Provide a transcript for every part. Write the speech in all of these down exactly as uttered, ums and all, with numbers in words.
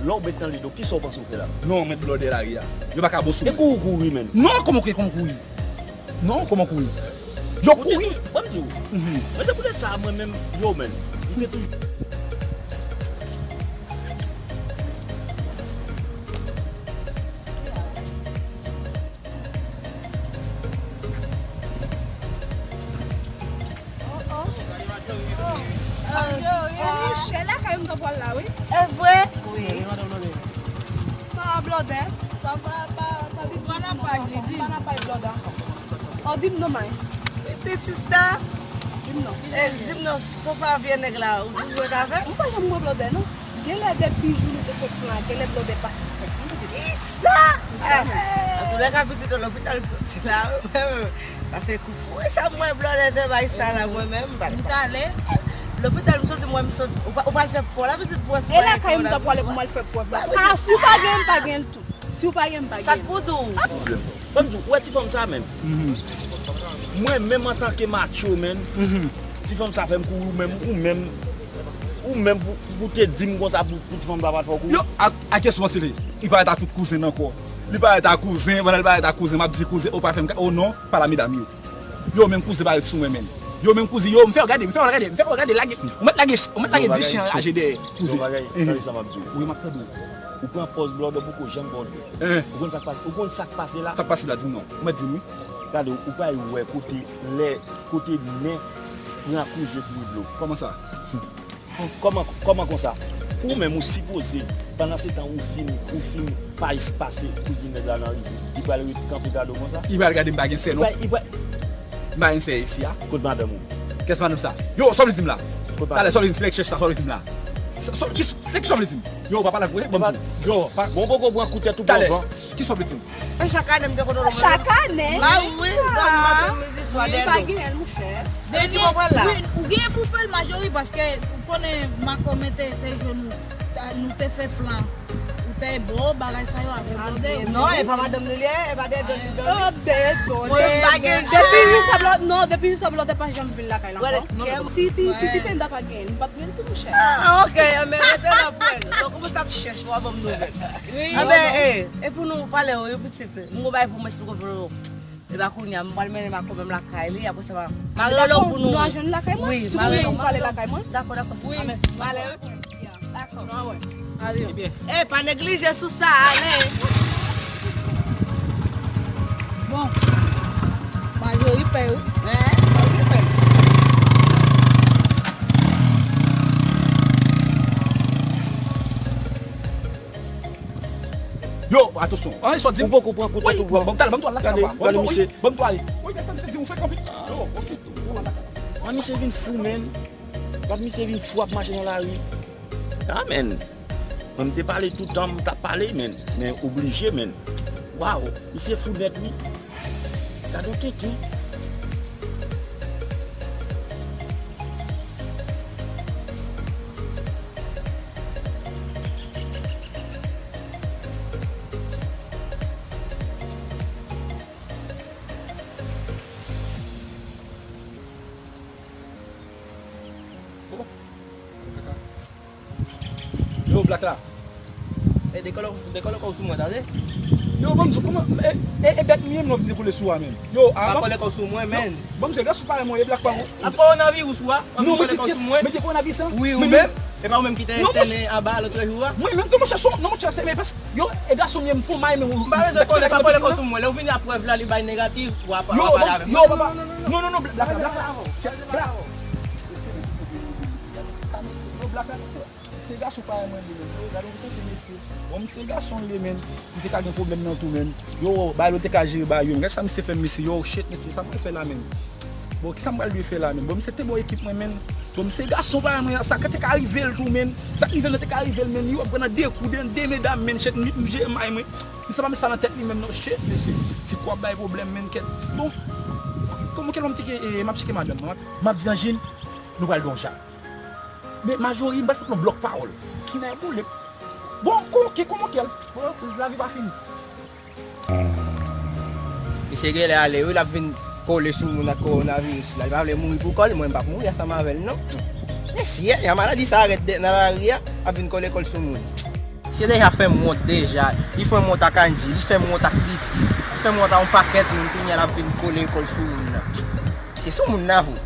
Lè w met nan lido, kisa w panse w fè la? Non, mèt blòdè lari a. Yo pa ka bon sou mwen. E kouri w kouri, menn. Non, kòman kouri, kouri? Non, kòman kouri? Yo kouri. Ban m di w. Mhm. Men se poutèt sa, mwen menm, yo, menn. M te toujou. Oh, oh. Oh, oh. Monchè, lakay m t ap pral la, wi. E vre? Wi. Pa blòdè. Pa, pa, pa, pa di blòdè ankò. Pa nan pay blòdè ankò. Oh, di m non, may. Ti sista. Di m non. E, di m non, sofa vye nèg la, ou toujou ret avè l? M pa janm wè blòdè, non. Genlè depi jou nou te fè plan, genlè blòdè pa sispèk. Kisa? Antouka, pitit, lopital m soti la, wi, mwen menm. Paske kou, kou sa mwen blòdè te bay sa la, mwen menm, m pa. M t ale lopital, m soti, mwen, m soti. Ou pa, ou pral fè pò la, pitit, pò. E lakay m t ap pwale pou m al fè pwèv la. A, si w pa gen, m pa gen l tou. Si w pa gen, m pa gen. Sa k pou di w? Ban m di w, ou wè ti fanm sa, menn? Mwen menm, antanke macho, menn, ti fanm sa fè m kouri, ou menm, ou menm, ou menm pou, pou te di m konsa pou, pou ti fanm sa pa t fè w kouri? Yo, a, a kesyon se li. Li parèt a tout kouzen ankò. Li parèt a kouzen, pandan li parèt a kouzen, m ap di kouzen, ou pa fè m ka, oh non, pa la medam yo. Yo, menm kouzen parèt sou mwen, menn. Yo, menm kouzen, yo, m fè yo gade, m fè yo gade, m fè yo gade, lage, ou mèt lage, ou mèt lage dis chen raje dèyè, kouzen. Yon bagay, tande sa m ap di w. Wi, m ap tande w. Ou pran pòz blòdè, ou poko janm blòdè. Ou konn sa k pase, ou konn sa k pase la? Sa k pase la, di m non. Ou mèt di m wi. Gade, ou pral wè kote lè, kote nen pran kouje dlo dlo. Kòman sa? Kòman, kòman konsa? Ou menm ou sipoze, pandan se tan ou fin, ou fin pa espase kouzin nèg la nan rizib. Li pral ret kanpe gade w konsa? Li pral gade m pa gen sè non. Li pral, li pral, M pa gen sè isi a. Kot madanm ou? Kès madanm sa? Yo, sa w vle di m la? Talè, sa w vle di m? Se nèg chèch sa, sa w vle di m la? Sa, sa, ki, se ki sa w vle di m? Yo, w pa pale avè m, ban m di w. Yo, pa. Bon, poko pran kout tèt ou bon van. Talè, ki sa w vle di m? E chak ane m te konn wè. Chak ane? Ba wi, m konn manje midi swa dèyè do. Pa gen, monchè. Dènye, wi, ou gen pou fè l, Majori, paske ou konnen Makòmè te, te jwenn nou, nou te fè plan. Ou te bo bagay sa yo avè blòdè. Non, e pa madanm li li ye, e pa de don li don. Oh, de don. Mwen pa gen depi jou sa blòdè, non, depi jou sa blòdè pa janm vin lakay la ankò. Si ti, si ti penda pa gen, m p ap gen tou monchè. Ah, ok, men rete la pou el. Donk ou sa ap chèch, w a ban m nouvèl. Wi. Anben, e, e pou nou pale yo, yo pitit. M gon bagay pou m esplike w. E pa kounye a, m pral mennen Makòmè m lakay li, apre sa, m a rele w pou nou. Nou a jwenn lakay mwen? Wi, si w vle nou pale lakay mwen? Dakò, dakò, sista. Mèsi. M ale, wi. Dakò. Nou a wè. Ale. Ebyen. E, pa neglije sou sa, ale. Bon. Majori pè, wi. Hein? Majori pè. Yo, atansyon. An, sa w di m? Ou poko pran kout tèt ou bon. Ban m talè, ban m twal la. Gade, gade misye. Ban m twal. Wi, gade misye di m ou fèk anpil. Yo, ok. An, misye vin fou, menn. Gade misye vin fou ap mache nan lari. Ah, menn. Mwen, m te pale toutan, m t ap pale, menn. Men oblije, menn. Waw, misye fou nèt, wi. Gade yon tenten. Yo, Black la. E, dekole, dekole kò w sou mwen, tande? Yo, ban m di w, kòman, e, e, e bèt m ye, m nan dekole sou a menm. Yo, a, pa kole kò w sou mwen, menn. Ban m di w, gras ou parèy mwen, e Black pa ou. Ap kowonaviris ou a? Non, mete, mete kowonaviris la. Wi, ou menm. E pa ou menm ki te estène anba lòt jou a? Mwen menm, non, monchè, non, monchè, se, men paske, yo, e gason m ye, m fon may, men ou. M pa bezwen kole, pa kole kò sou mwen. Lè w vini ak prèv la, li bay negatif, w a pa, w a pale avè m. Yo, papa. Non, non, non, Black la, Black la. Black. Yo, Black la, mesye. Se gason parèy mwen li menm. Yo, gade yon kote mesye. Bon, misye gason li menm. Li te ka gen pwoblèm nan tou menm. Yo, bay yo te ka jere bay yo. Gade sa misye fè m, mesye. Yo, shit, mesye, sa mwen fè la menm. Bon, kisa m pral dwe fè la menm? Bon, misye te bon ekip mwen menm. Bon, misye gason parèy mwen, sa te ka rive l tou menm. Sa k rive l nan te ka rive l menm. Yo, ap pran nan de kou, de, de medam menm, shit, m, m jere may mwen. Misye pa met sa nan tèt li menm non, shit, mesye. Ti kou ap bay pwoblèm menm, kèt. Bon, kòman kèl m tcheke, e, m ap tcheke madanm mwen. M ap di Anjin, nou pral donja. Men Majori, m pral fout nou blòk pawòl. Ki nan boule. Bon, kòman ke, kòman ke l? Bon, lavi pa fini. Misye genlè ale, wi, l ap vin kole sou moun ak kowonaviris la. Li pa vle mouri pou kò l, mwen m p ap mouri ansanm avè l, non. Mesye, jan maladi sa a rèd nan lari a, ap vin kole kò l sou moun. Misye deja fè m wont deja. Li fè m wont ak Angie, li fè m wont ak Liti, li fè m wont ak yon pakèt moun, kounye a l ap vin kole kò l sou moun nan. Se sou moun nan vre.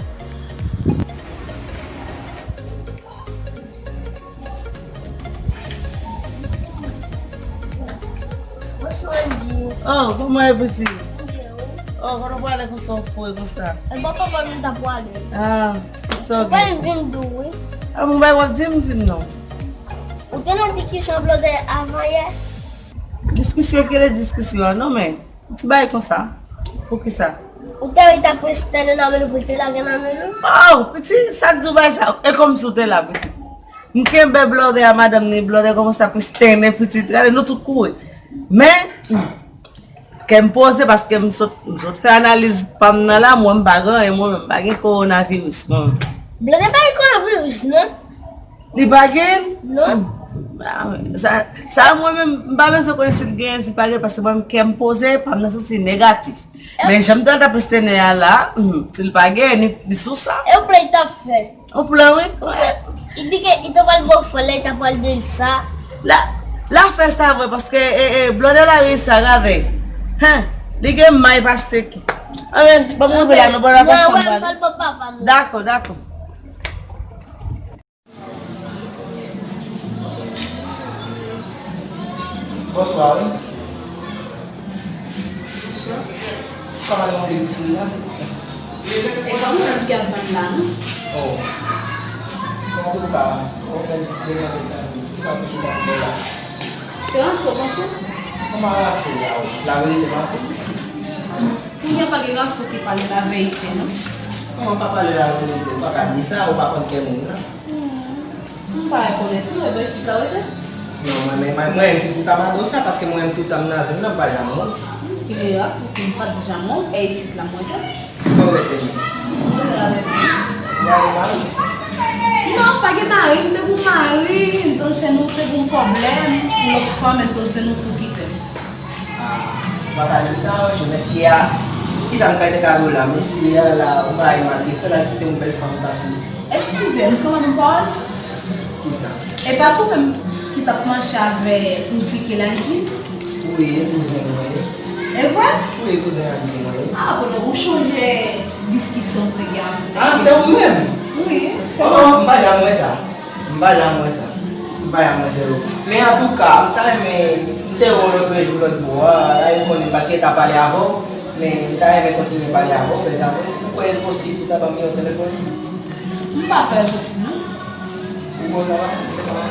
Oh, kòman e pitit? Oh, kote w prale konsa w fre konsa? E bò papa m m t ap prale. Ah, sa gen. Ou pa vin di w wi. Ah, mwen bay w ap di m, di m non. Ou te nan diskisyon blòdè avan yè? Diskisyon, ki le diskisyon an? Non, men, ti bagay konsa. Poukisa? Ou te wè li t ap prese tène nan men nou pou l te lage nan men nou? Oh, pitit, sa k di w bagay sa? E kòmsi w te la, pitit. M kenbe blòdè a madanm ni, blòdè kòmanse ap prese tène, pitit. Gade, nou tout kouri. Men, kè m poze paske m sot, m sot fè analiz pa m nan la, mwen m pa gen anyen, mwen menm, m pa gen kowonaviris, mwen menm. Blòdè pa gen kowonaviris, non? Li pa gen? Non. Ah, sa, sa mwen menm, m pa bezwen konnen si l genyen, si l pa genyen, paske mwen menm, kè m poze, pa m nan soti negatif. Men jan m t ap prese tène a la, hmm, si l pa genyen, li, li sou sa. E w plè t ap fè? Ou plè, wi. Li di ke li te pral bò frè l, li t ap pral di l sa. La, l ap fè sa vre, paske, e, e, blòdè la ri sa, gade. Hen, li gen may pase ki. Anben, ban m rive la, nou pral pa chanm pale. Dakò, dakò. Bonswa, wi. Bonswa. Kòman nou ye, ti moun nan, silvouplè? E pa mwen menm ki ap vann la, non. Oh. Antouka, ou fè ti degaje tann, kisa w te chita pou fè la? Se ranse w panse? Kòman ranse la, wi? Laverite, m ap di. Kounye a pa gen gason ki pale laverite, non. Kòman pa pale laverite? Ou pa ka di sa, ou pa konn kè moun nan. Hmm. M pa rekonèt ou, e bò isit la w rete? Non, mwen, mwen, mwen, mwen ki toutan m ado sa, paske mwen menm toutan m nan zòn nan, m pa janm wè w. Hmm, ki mirak, pouki m pa t janm wè w, e isit la m rete. Kote w rete menm? Mwen rete avèk ou. Ou avèk mari? Non, m pa gen mari, m te gen yon mari, entonse nou te gen yon pwoblèm, yon lòt fanm, entonse nou tou kite. Ah, ou pa ka di m sa, wi, mesye a. Kisa m ka te ka di w la? Mesye a la, ou pa gen mal te fè la, kite yon bèl fanm ta fini. Eskize m, kòman nou pawòl? Kisa? E pa ou menm ki t ap mache avè yon fi ke Landy? Wi, e kouzen mwen ye. E vre? Wi, e kouzen Landy mwen ye. Ah, kote ou chonje diskisyon te gen avè. Ah, se ou menm? Wi, se mwen. Oh, m pa janm wè sa. M pa janm wè sa. M pa janm wè se ou. Men antouka, m ta renmen, m te wè w lòt jou lòt bò a, la, ou konnen m pa t gentan pale avè w, men m ta renmen kontinye pale avè w, fè sa pou ou kwè l posib pou ta ban m nimewo telefòn ou? M pa kwè l posib, non. Ou kwè l pa?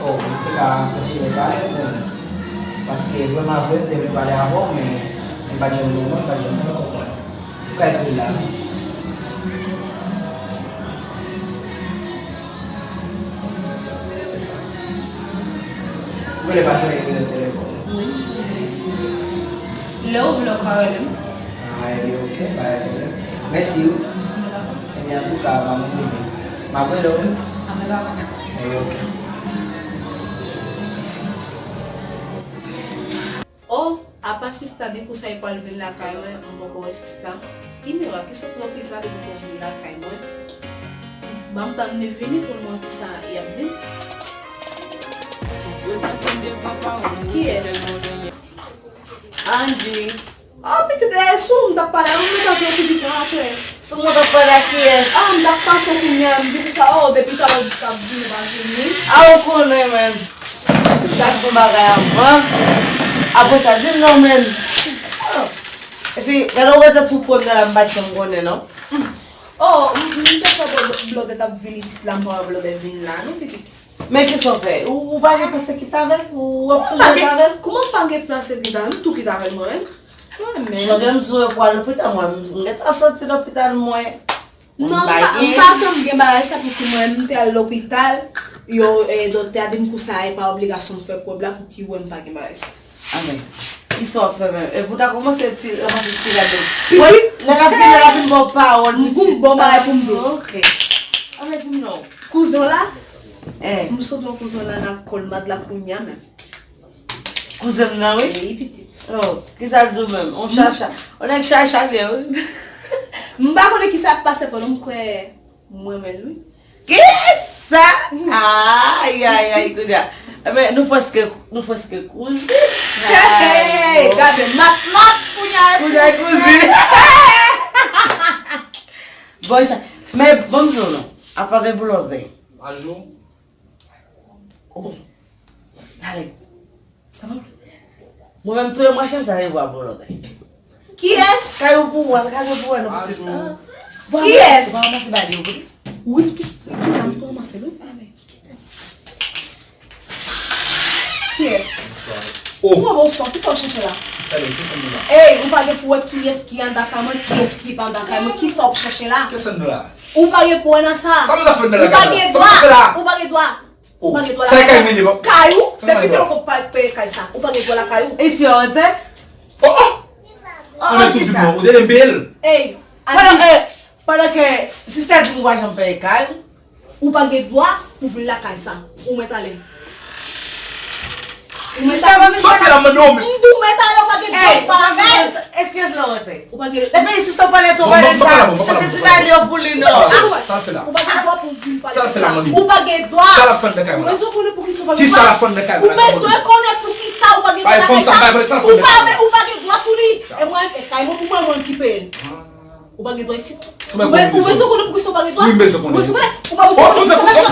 Oh, m te ka kontinye pale pou ou. Paske vrèman vre, m te vle pale avè w, men m pa t jwenn moman, m pa t jwenn tan, ou konprann. Ou ka ekri la. Ou rele pa chwazi nimewo telefòn ou? Wi. Lè ou vle, ou ka rele m. Ah, ebyen, ok, pa gen pwoblèm. Mèsi, wi. Ebyen, antouka, pa mwen menm. M ap rele w, wi. Ebyen, ok. Oh, apa sista Dinkousa pral vin lakay mwen, m poko wè sista. Ki mirak, ki sot lopital li poko vin lakay mwen. Ban m tann li vini pou m wè kisa y ap di. Kiyès? Angie. Ah, pitit, e sou m t ap pale a, ou mèt ap vin pi pran apre. Sou m t ap pale a kiyès? Ah, m t ap pase kounye a, m di konsa, oh, depi talè w t ap vini, w pa vini. Ah, ou konnen, men. Sa k bon bagay avan. Apre sa, di m non, men. Ah. Epi, gade w rete pou premye la, m pa t janm konnen, non. Oh, m, m te kwè blòdè t ap vin isit la, m pa wè blòdè vin la, non, pitit. Men kisa w fè? Ou, ou pa gen plas kite avè l? Ou ap toujou rete avè l? Kòman m pa gen plas kite avè l? M tou kite avè l mwen menm. Mwen menm. Chonje m sou yo pou al lopital, mwen, m gentan soti lopital, mwen. Non, m pa, m pa janm gen bagay sa, pou ki mwen, m te al lopital, yo, eh, doktè a di m konsa, e pa obligasyon m fè pwòb la, pou ki wè m pa gen bagay sa. Anben, kisa w ap fè menm? Epi w ta kòmanse ti, kòmanse ti gade. Wi, lè l ap vin, lè l ap vin ba w pawòl, m gon bon bagay pou m di w. Ok. Anben, di m non. Kouzen w la? Eh. M sot wè kouzen w la nan Colmart la kounye a menm. Kouzen m nan, wi. Wi, pitit. Oh, kisa l di w menm? On chacha. On nèg chacha l ye, wi. M pa konnen kisa k pase pandan m kwè m renmen l, wi. Kiyès? Sa? Ay, ay, ay, kounye a. Ebyen, nou frèske, nou frèske kouzin. Hey, gade, matlòt, kounye a, kounye a, kouzin. Bon, sa, men, bon, m di w non, apa de blòdè. Ajou. Oh, dale. Sa va? Mwen menm, tou e mwa, chèf sa, e vwa blòdè. Kiyès? Kay ou pou wè, kay ou pou wè, non, pitit. Ajou. Kiyès? Ou pa ranmase bagay yo, wi. Wi, m tou, m tou la, m tou ranmase l, wi. Kiyès? Oh. Ou bon son, kisa w chèche la? Ey, ou pa gen pou wè kiyès ki anndan kay mwen, kiyès ki pa anndan kay mwen, kisa w chèche la? Kiyès anndan la? Ou pa gen pou wè nan sa. Sa m ap fè anndan la kay mwen? Ou pa gen dwa. Ou pa gen dwa. Ou pa gen dwa la kay mwen. Kay ou, depi ke ou pa peye kay sa, ou pa gen dwa la kay ou. E si yo rete? Oh, oh! An men tou di mwen, ou te lè m peye l. Ey, pandan, eh, pandan ke sista di m ou pa janm peye kay ou. Ou pa gen dwa pou vin lakay sa. Ou mèt ale. Ou mèt ale. Sa fè la mande w men. M di w mèt ale, ou pa gen dwa pale avè l. Eskize lè w rete. Ou pa gen. Depi sista w pale tou, pale sa. Chèche ti bagay yo pou li non. Sa l fè la? Ou pa gen dwa pou vin pale sa. Ou pa gen dwa. Sa l ap fè anndan kay mwen la? Ou bezwen konnen poukisa ou pa gen dwa. Kisa l ap fè anndan kay mwen la? Ou bezwen konnen poukisa ou pa gen dwa lakay sa. Ou pa, ou pa gen dwa sou li. E mwen, e kay mwen pou mwen, mwen ki peye l. Ou pa gen dwa isit. Ou bezwen konnen poukisa ou pa gen dwa. Wi, m bezwen konnen. Ou bezwen konnen. Ou pa bezwen konnen.